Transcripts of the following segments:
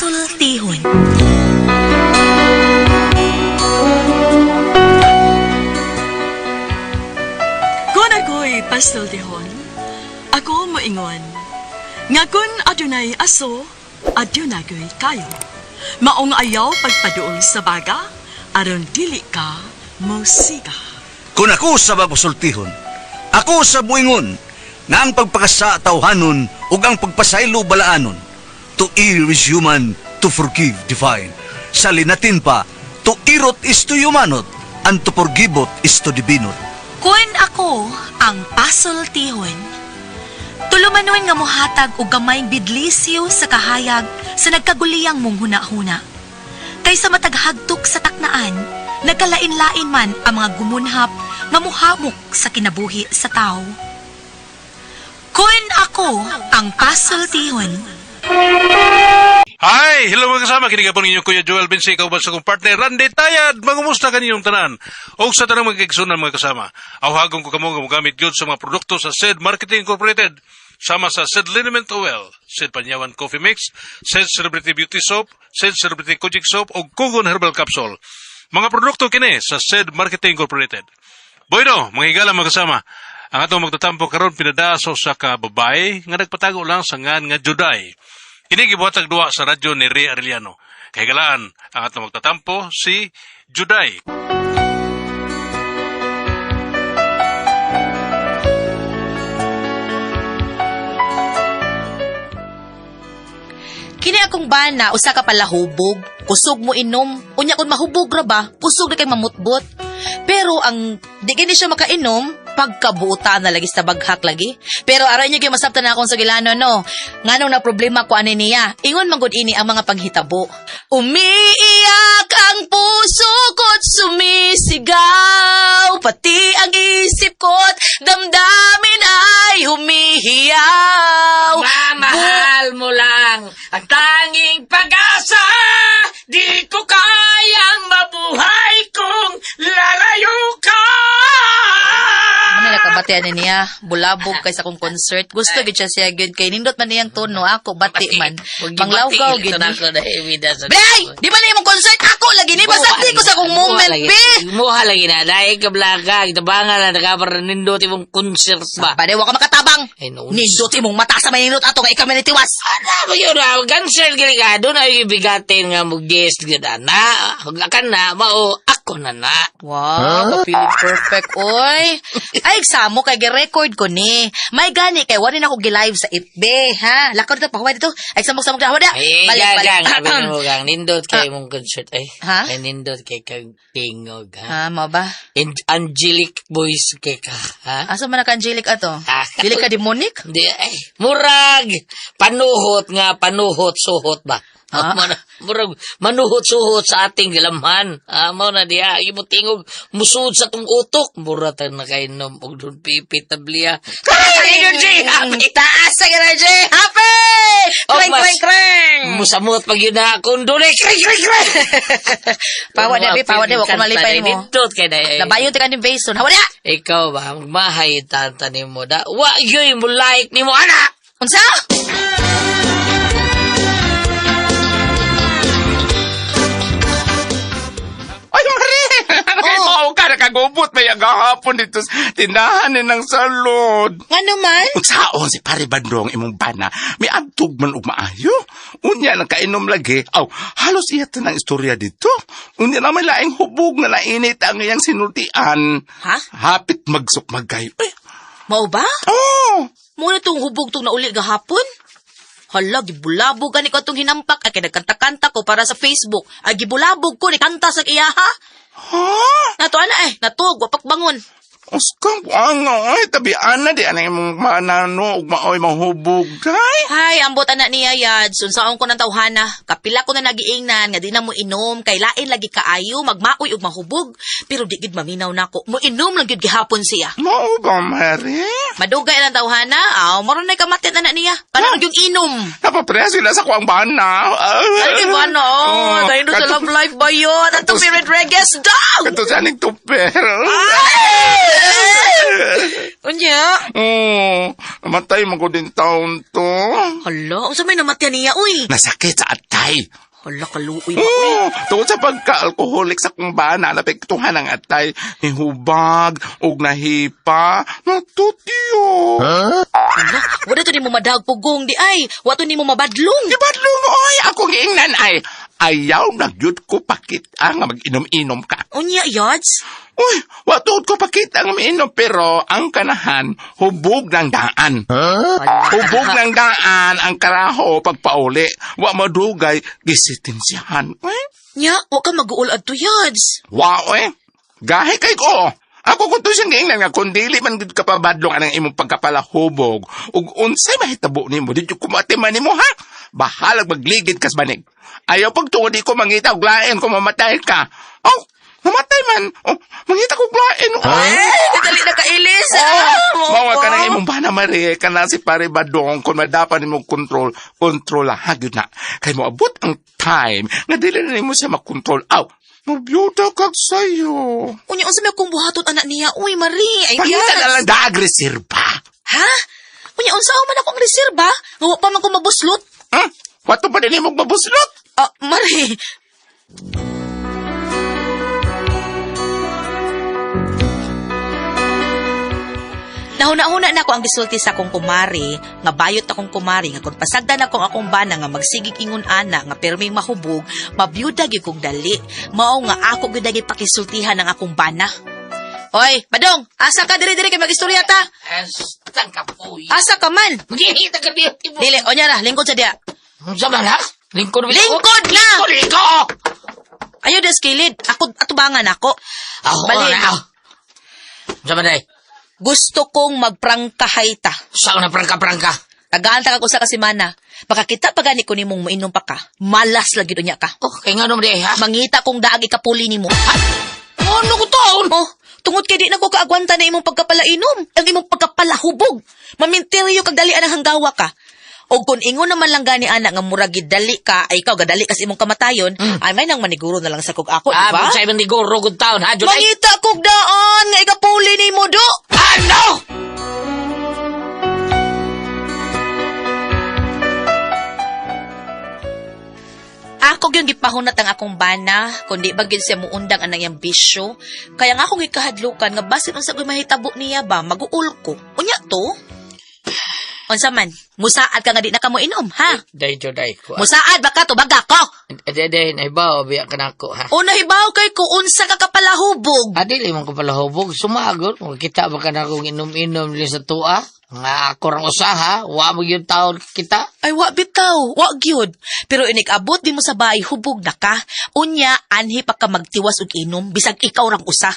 Pasultihon. Kung ako'y pasultihon, ako moingon, nga kun adunay aso, adunay ko'y kayo. Maong ayaw pagpaduol sa baga, aron dili ka musika. Kung ako sa babasultihon, ako sa buingon, nga ang pagpakasa tawhanon ug ang pagpasaylo balaanon. To err is human, to forgive divine. Sa linatin pa, to irot is to humanot, and to forgivot is to divinot. Kun ako ang pasultihon, tulumanon nga mohatag og gamayng bidlisyo sa kahayag sa nagkaguliyang mong huna-huna. Kaysa mataghagtok sa taknaan, nagkalain-lain man ang mga gumunhap nga muhamok sa kinabuhi sa tao. Kun ako ang pasultihon, Hi! Hello mga kasama, kini po ninyo Kuya Joel Bensi, kauban sa kong partner Randy Tayad. Mangumusta kaninyong tanan? O sa tanang mga kaigsunan mga kasama. Awhagon ko kamo nga mogamit gyud sa mga produkto sa SED Marketing Incorporated sama sa SED Liniment Oil, SED Panyawan Coffee Mix, SED Celebrity Beauty Soap, SED Celebrity Kojic Soap o Kugon Herbal Capsule. Mga produkto kini sa SED Marketing Incorporated. Bueno, mga higala mga kasama, ang atong magtatampo karon pinadaso sa ka babae nga nagpatago lang sa ngan nga Juday. Kini gibuhatag duwa sa radyo ni Ray Arellano. Kahigalaan ang atong magtatampo si Juday. Kini akong bana usa ka palahubog, kusog mo inom, unya kun mahubog ra ba, kusog na kay mamutbot. Pero ang di gini siya makainom, pagkabuutan na lagi sa baghak lagi. Pero aray niyo gyud masabtan na akong sugilano no. Nganong na problema ko ani niya. Ingon man gud ini ang mga panghitabo. Umiiyak ang puso ko't sumisigaw, pati ang isip ko't damdamin ay humihiyaw. Mamahal mo lang ang tanging pag-asa. Di ko kayang mabuhay kung lalayo ka. Ano na kabatian ni niya, bulabog kay sa akong concert. Gusto gid siya siya gyud kay nindot man niyang tono ako bati man. Manglawgaw gid. ni. Blay, di ba na imong concert ako lagi ni basta di ko sa akong moment be. Muha lagi na dahil ka blaka, tabangan na nakapara nindot imong concert ba. Pare wa ka makatabang. Ay, no. Nindot imong mata sa may nindot ato nga ikaw man nitiwas. Ano ba yun? Ah, Cancel gani ka. Doon ay ibigatin nga mo guest gid na. Huglakan na mao ako na na. Wow, ka-feeling perfect, oy. Ay, eksamo kay gi-record ko ni. May gani kay wala na ako gi-live sa FB, ha? Lakaw dito, pahuway dito. Ay, samok-samok na, hawa na. Ay, Balik, balik. gang, sabi mo gang, nindot kay mong concert ay. Ha? Ay, nindot kay kag tingog, ha? Ha, mo ba? Angelic voice kay ka, ha? Asa man ka angelic ato? Ah. Dili ka demonic? Hindi, ay, murag, panuhot nga, panuhot, suhot ba? Ah. Murag, manuhot suhot sa ating gilamhan. Ah, mao na diha, imo tingog, musud sa tong utok. Mura tayo nakainom, og dun pipi tabliya. Kaya energy! Happy! Taas sa energy! Happy! Oh, Kreng, mas- kreng, kreng! Musamot pag yun na akong dunay. Kring, kring, kring! Pawa na, be, pawa na, wa ko malipay mo. Nindot kay na. Labayon ti ka ni Bason. Hawa na! Ikaw ba, mahay tanta ni mo da. Wa yoy mo like ni mo, ana! Unsa? Ay, Mare! Ay, oh. Ka, nakagubot. May agahapon dito sa tindahan ni ng salod. Ngano man? Unsaon si Pare Bandong imong bana, may adtog man og maayo. Unya nakainom lagi. Aw, halos iya tanang istorya dito. Unya na may laing hubog nga nainit ang iyang sinultian. Ha? Hapit magsukmagay. Ay, Mao ba? oh! Muna tong hubog tong nauli gahapon. Hala, gibulabog gani ko atong hinampak. Ay, kay nagkanta-kanta ko para sa Facebook. Ay, gibulabog ko ni kanta sa iyaha. Ha? Nato ana eh, natug, wapak bangon. Uskang buanga, ay, tabian na di anay imong manano ug maoy mahubog kay. Hay, ambot ana niya yad. Sunsaon ko ng tawhana. Kapila ko na nagiingnan nga di na mo inom kay lain lagi kaayo magmaoy ug mahubog. Pero di gid maminaw nako. Mo inom lang gid gihapon siya. Mao ba, Mare? Madugay ang tawhana. Aw, maron nay kamatit ana niya. Kanang yung inom. Napapreha sila sa kuang bana. Ay, di ba no? Oh, Dahil sa love life ba yun? At Kato- Red Reggae daw! Kato sa aning tuper. Ay! Unya? Oh, namatay man ko din taon to. Hala, unsa may namatyan niya, uy? Nasakit sa atay. Hala, kaluoy ba, uy? Oh, tungod sa pagka-alkoholik sa kong bana, napektuhan ang atay, nihubag, ug nahipa, natutyo. Hala, wala to ni mo madag pugong di ay. Wa to ni mo mabadlong. Gibadlong, oy, akong giingnan ay, ayaw na gyud ko pakita nga mag-inom-inom ka. Unya, Yads? Uy, watuod ko pakita nga miinom, pero ang kanahan, hubog ng daan. Hubog ng daan ang karaho pagpauli. Wa madugay, gisitinsihan. Uy, Nya, wa ka mag-uul adto, Yads. Wow, eh. Gahi kay ko. Ako kung to siyang giingnan nga kung dili man gud kapabadlong anang imong pagkapalahubog ug unsay mahitabo nimo didto kumatiman nimo ha. Bahalag magligid kas banig. Ayaw pagtuod di ko mangita og lain kung mamatay ka. Oh, mamatay man. Oh, mangita ko og lain. Oh. Ay, dali na kailis. Oh, mawa ka ng imong bana Marie, kana si pare Badong kung madapan nimo kontrol, kontrol gyud na. Kay moabot ang time nga dili na nimo siya makontrol. Aw, mabiyuta kag sayo. Unya, unsa may akong buhaton anak niya? Uy, Marie, ay Pangita na Yads. lang daag reserba. Ha? Unya, unsa man akong reserba? Nga wa pa man ko mabuslot. Wato pa din imong mabuslot. Ah, Marie. Nahuna-huna na ako ang gisulti sa akong kumari, nga bayot akong kumari, nga kung pasagdan ako ang akong bana nga magsigig ingon ana, nga perming mahubog, mabiyuda gyud kong dali. Mao nga ako gyud ang pakisultihan ang akong bana. Oy, Badong, asa ka diri diri kay magistorya ta? Astang kapoy. Asa ka man? Magihita ka diya. Dili, onya ra, lingkod sa diya. Unsa man ha? Lingkod ba? Lingkod na! Lingkod, lingkod! Ayo des kilid, ako atubangan ako. Ako Balin. na. Unsa man day? Gusto kong magprangkahay ta. Sa na prangka-prangka. Tagaan ta ka usa ka semana. Makakita pa gani ko nimong moinom pa ka. Malas lagi unya ka. Oh, kay ngano man day ha? Mangita kong daag ikapuli nimo. Ano ko taon? Oh, tungod kay di na ko kaagwanta na imong pagkapalainom, ang imong pagkapalahubog. Maminteryo kag dalian ang hanggawa ka. O kung ingon naman lang gani ana nga murag gidali ka, ay ikaw gadali kas imong kamatayon, ay may nang maniguro na lang sa kog ako, di Ah, ba? sa ibang liguro gud taon ha, Juday? Mangita kog daan nga ikapuli nimo do. Ano? Ako gyud gipahunat ang akong bana, kundi ba gyud siya muundang anang iyang bisyo. Kaya nga akong gikahadlukan nga basin unsa gyud mahitabo niya ba, maguul ko. Unya to. Unsa man, musaad ka nga di na ka mo inom, ha? Day, Juday. ko. Musaad baka tubaga ko. Day, day, naibaw, biya ka na ako, ha? O nahibaw kay ko unsa ka kapalahubog. Ah, dili man ko pala hubog. Sumagod. Kita ba ka na akong inom-inom din sa tuwa? Nga ako rang usaha. Wa mo yung taon kita. Ay wa bitaw, wa gyud. Pero inig-abot di mo sa bahay hubog na ka. Unya anhi pa ka magtiwas og inom bisag ikaw rang usa.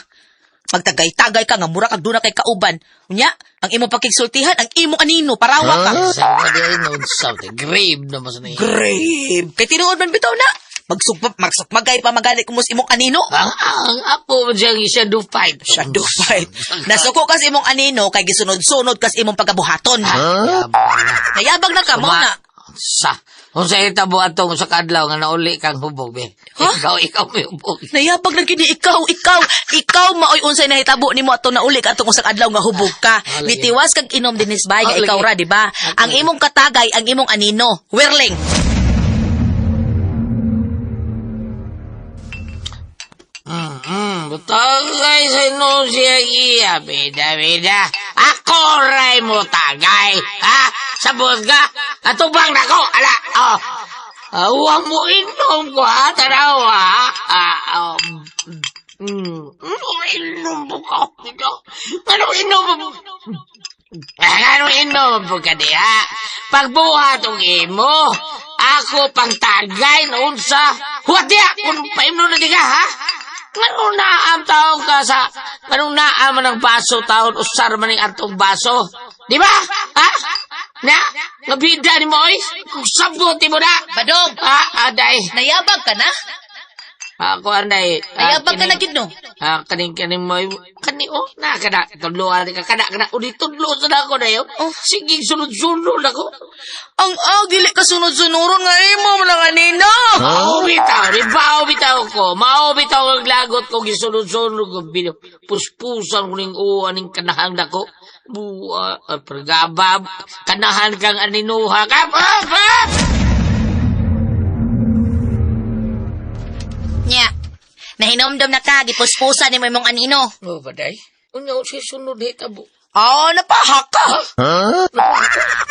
Magtagay-tagay ka nga mura kag duna kay kauban. Unya, ang imong pakigsultihan, ang imong anino, parawa ka. Sa mga di ay noon sa Grave na mas na yun. Grave. Kay tinuod man bitaw na. Magsugpa, magsukmagay pa magali kumus imong anino. Ang apo man siyang shadow fight. Shadow fight. Nasuko kas imong anino kay gisunod-sunod kas imong pagabuhaton. Yabang na. Nayabag na ka mo na. Sa. Kung sa itabo atong sa kadlaw nga nauli kang hubog, be. Huh? Ikaw may hubog. Nayabag na gini ikaw, ikaw, ikaw maoy unsay nahitabo nimo ato nauli ka atong usang adlaw nga hubog ka. Ah, lagi. Nitiwas kag inom dinis bay nga Ah, ikaw lagi. ra di ba? Ang imong katagay, ang imong anino. Whirling. Tagay sa no siya iya, bida, bida. Ako ray mo tagay. Ha? Sabot ka? Atubang na ko. Ala, oh. Awa mo inom ko, ha? Tanaw, ha? Ah, oh. Inom mo ko. Ano inom mo? Ano inom mo ka di, ha? Pagbuhat og imo, ako pang tagay na unsa. Huwat diya, kung paimno na di ka, ha? Nganong naam taon ka sa... Nganong naam man ang baso taon, usar man ang atong baso. Di ba? Ha? Na? Ngabida ni mo, oy? Kung sabot mo na. Badong, Ha? Aday. nayabag ka na? Ako, anday. Nayabag ka na gid no? Ah, kaning kaning mo kani oh na kana tudlo ani ka kana kana uli tudlo sa nako na yo. Oh. Sige sunod-sunod ako. Ang ag, dili ka sunod-sunuron nga imo mo na kanina. Mao bitaw, di ba bitaw ko. Mao bitaw ang lagot ko gisunod-sunod ko puspusan ko ning uwa ning kanahang nako. Buwa, pagabab, kanahan kang aninuha ka. Ah, ah! Nya, nahinomdom na ka, gipuspusan ni mo imong anino. Oh, baday. Unya si sunod hitabo. Ah, napahak ka.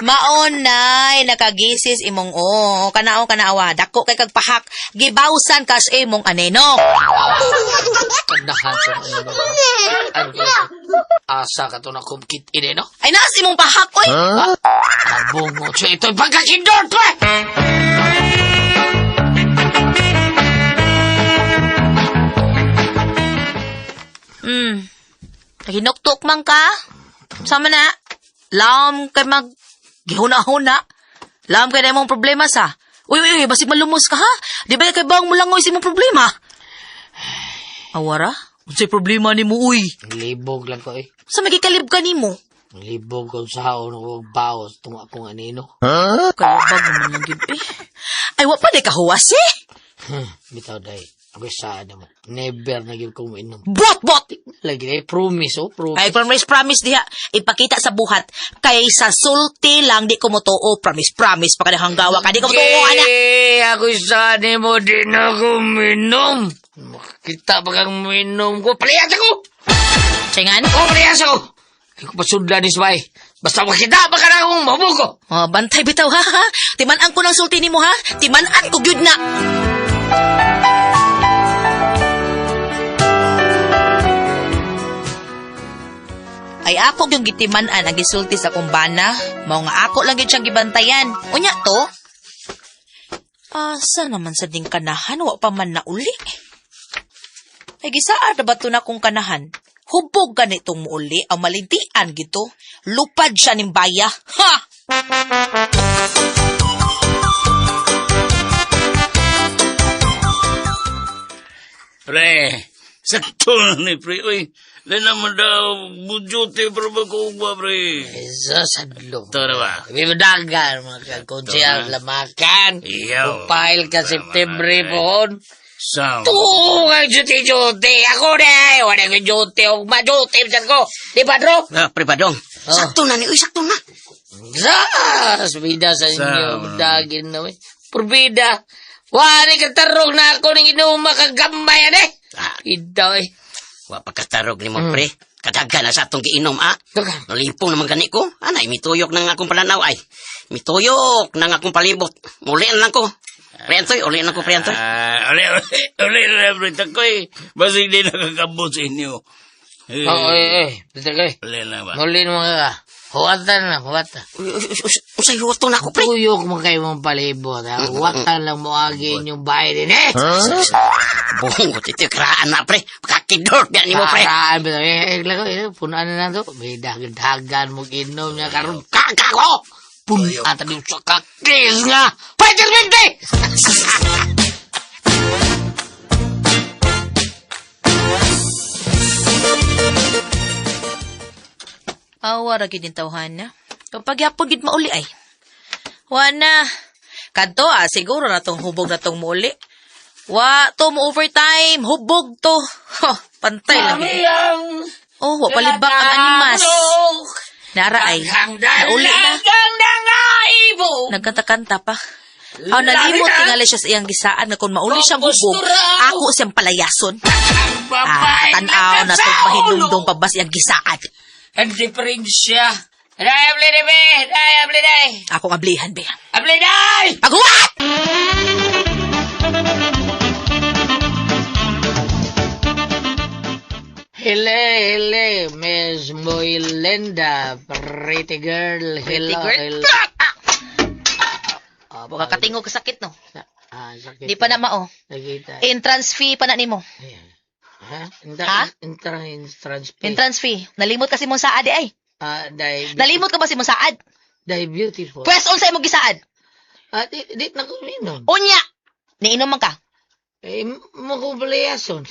Maonay, nakagisis imong o. Kanao kanaawa, dako kay kag pahak, gibawsan kas imong anino. Kanahan sa anino. Ano asa ka to na kumkit ini, no? Ay, naas imong pahak, oy. Abungo siya ito'y pagkakindor, pre! Hinuktok man ka. Sama na. Lam kay mag gihuna-huna. Lam kay na imong problema sa. Uy, uy, uy, basig malumos ka ha. Di ba kay bang mulangoy sa imong problema? Awara? Unsay problema nimo uy? Libog lang ko, eh. Sa magikalib ka nimo? Libog ko sa haon ko baos itong akong anino. Kalabag naman lang yun eh. Ay, wa pa di kahuwas eh. Bitaw, day. Ako saan naman. Never na gyud ko mainom. Bot, bot! Lagi day, promise, oh, promise. Ay, promise, promise diha. Ipakita sa buhat. Kay sa sulti lang di ko motoo. Promise, promise. Pa ka gawa ka. Di ko motoo, anak. Eh, ako saan mo din ako minom. Makita pa kang minom ko. Paliyas ako! Tsingan? Oh, paliyas ako! Hindi ko pasudlan ni Sway. Basta makita pa ka na akong mabuko. Oh, bantay bitaw ha, ha. Timan-an ko ng sulti nimo ha. Timan-an ko gyud na. Ay ako yung gitiman-an ang gisulti sa kumbana. Mao nga ako lang gyud siyang gibantayan. Unya to. Asa naman sa ding kanahan wa pa man nauli. Ay gisaad na ba to na kong kanahan? Hubog ganitong muuli ang malintian gito. Lupad siya ning baya. Ha! Pre, sakto na ni pre. Uy, di naman daw bujuti pero magkuha, pre. Isa sa dlo. Ito na ba? Bibidagan, mga kakonsyal, lamakan. Iyaw. Upahil ka September pohon. Sam. Tuo kang duty-duty. Ako na eh. Wala kang duty. Huwag ma-duty. Bisan ko. Di ba, Dro? Ah, pre Badong. Oh. Sakto na ni, uy, sakto na. Sas! Bida sa inyo. Sam. Dagin na eh. Purbida. Wala ka tarong na ako ng inuma kagamay eh. Ah. Ida eh. Wa pagkatarog ni mo, pre. Kadaghan na sa atong giinom, ah. Dagan. Nalipong naman gani ko. Anay, mituyok na nga akong palanaw, ay. Mituyok na nga akong palibot. Muli na lang ko. Pre Antoy, uli na ko, pre Antoy. Ah, uli, uli, uli na, pre. Takoy, basig di nakakabot sa inyo. Eh, Oo, eh, eh. Basta ka eh. Uli na ba? Muli naman ka. Huwatan na, huwatan. Uy, uy, uy, uy, unsay huwato na ako, pre? Tuyok mo kayo mong palibot. Ha? Huwatan lang mo agi inyong bahay din eh. Bungot ito, kraan na, pre. Pagkakidor, biyan ni mo, pre. Karaan ba? Eh, eh, lago, eh, punuan na na to. May dagan mo inom niya karon kaka ko! Punuan tayo sa kakis nga! Fighter Binte! Awa ra gid tawhan na. Kapag yapon gid mauli ay. Wa na. Kadto ah, siguro na tong hubog na tong mauli. Wa to mo overtime, hubog to. Ha, pantay lang. gid. Oh, wa palibak ang animas. Nara ay. Nauli na. Nagkanta-kanta pa. Aw, nalimot tingali siya sa iyang gisaan nga kung mauli siyang hubog, ako siyang palayason. Ah, tanaw na to mahinumdong pabas iyang gisaan. Ang diferensya. Day, abli day, be! Day, abli day! Akong ablihan, be. Abli day! Paghuwat! Hello, hello, Miss Moylinda, pretty girl. Hello, Pretty girl? hello. Ah, Baka katingog ka sakit, no? Ah, sakit. Di pa na mao. Nakita. Entrance fee pa na nimo. Ayan. Ha? Ha? Entrance fee. Entrance fee. Nalimot kasi mong saad eh, ay. Ah, dahil, Nalimot ka ba si mong saad? dahil beautiful. Pwes unsa imong gisaad? Ah, di na ko minom. Unya. Niinom man ka. Eh, Eh, mo ko palayason.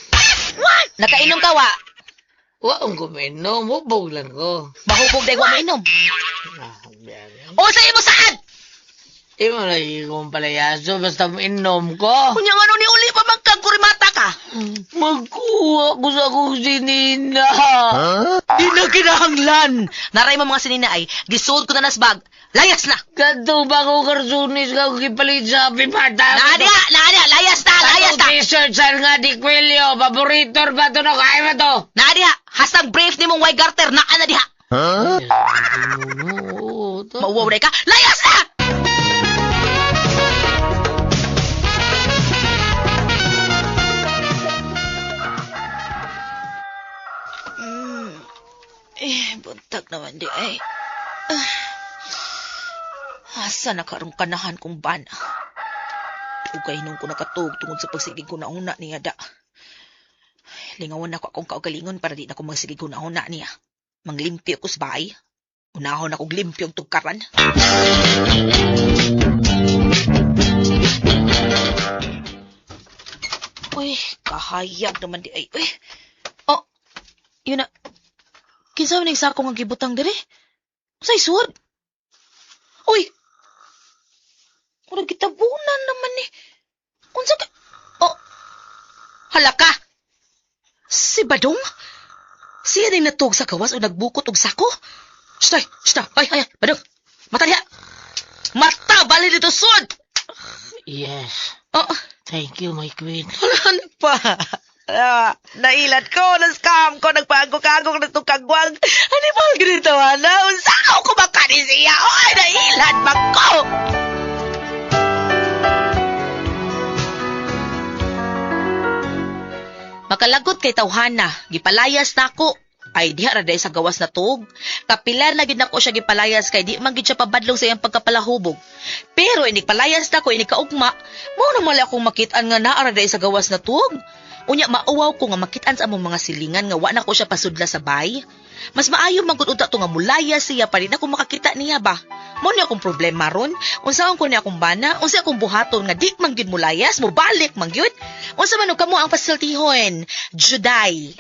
Nakainom ka wa? Wa ang kuminom, hubog lang ko. Mahubog dahil wa mo inom. Ah, biyan. O sa imo saan? Imo lagi kong palayaso, basta inom ko. Kunya nga ni uli pa magkagkurimata ka. Magkuha ko sa akong sinina. Di na kinahanglan. Naray mo mga sinina ay, gisold ko na nas bag. Layas na! Kadto ba ko karsunis ka kung ipalit sa pipata? Naa diha, naa diha, layas na, layas na! T-shirt sa nga di Quilio, paborito ba to no? Kaya ba to? Naa diha, hastang brief ni mong way garter, naa na diha. Mauwaw na ka, layas na! Eh, buntag naman di ay. Ah. Asa na karong kanahan kong bana? Ugay nung ko nakatug tungod sa pagsigig ko na niya da. Lingawan ako akong kaugalingon para di na ko magsigig huna-huna niya. Manglimpyo ko sa bahay. Unahon akong limpyo ang tugkaran. Uy, kahayag naman di ay. Uy, oh, yun na. Kinsa man ang sako nga gibutang diri? Unsay sud? Uy! Murag gitabunan naman ni. Unsa ka? Oh. Hala ka. Si Badong? Siya ning natug sa kawas o nagbukot og sako? Stay, stay. Ay, ay, ay, Badong. Mata diha. Mata bali dito sud. Yes. Oh, Thank you, my queen. wala na pa. Ah, nailat ko, na-scam ko, nagpaagok-agok na itong kagwang. Ano ba ang ganito, ana? Unsa ako kumakani siya? Oy, nailat ba ko? Makalagot kay tawhana, gipalayas nako. Ay diha ra day sa gawas na tuog. Kapilar na gid nako siya gipalayas kay di man gid siya pabadlong sa iyang pagkapalahubog. Pero inig palayas nako inig kaugma, mao na mali akong makit-an nga naa ra day sa gawas na tuog. Unya mauwaw ko nga makit-an sa among mga silingan nga wa na ko siya pasudla sa bay. Mas maayo man gud unta to nga mulaya siya pa rin ako makakita niya ba. Mao ni akong problema ron. Unsaon ko ni akong bana, unsa akong buhaton nga di man gyud mulayas, mobalik man gyud. Unsa man og kamo ang pasultihon? Juday.